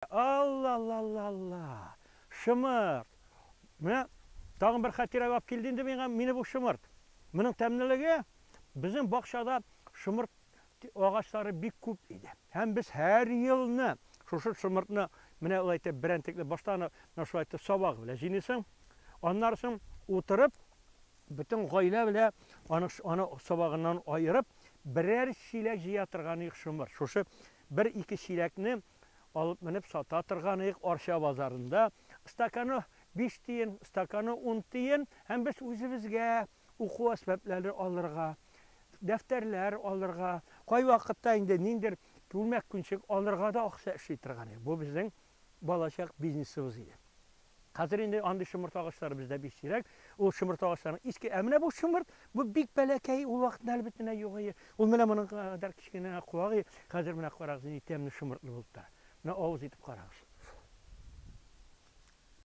Алла-ла-ла-ла! Шомырт! Менә тагын бер хатирә алып килде инде миңа мине бу шомырт. Моның тәмлелеге, безнең бакчада шомырт агачлары бик күп иде. Һәм без һәр елны шушы шомыртны менә алай итеп берәнтекле башта аны менә шулай итеп сабагы белән җыйныйсың. Аннары соң утырып, бөтен гаилә белән аны, аны сабагыннан аерып, берәр чиләк җыя торган идек шомырт. Шушы бер-ике чиләкне алып менеп сата торган идек Арча базарында. Стаканы 5 тиен, стаканы 10 тиен һәм без үзебезгә уку әсбаплары алырга, дәфтәрләр алырга, кайвакытта инде ниндер күлмәк күнчек алырга да акча эшли торган идек. Бу безнең балачак бизнесыбыз иде. Хәзер инде андый шомырт агачлары бездә бик сирәк. Ул шомырт агачларының иске, ә менә бу шомырт, бу бик бәләкәй, ул вакытта әле бөтенләй юк иде. Ул менә моның кадәр кечкенә куак иде. Хәзер менә карагыз, нинди тәмле шомыртлы булып тора. Менә авыз итеп карагыз.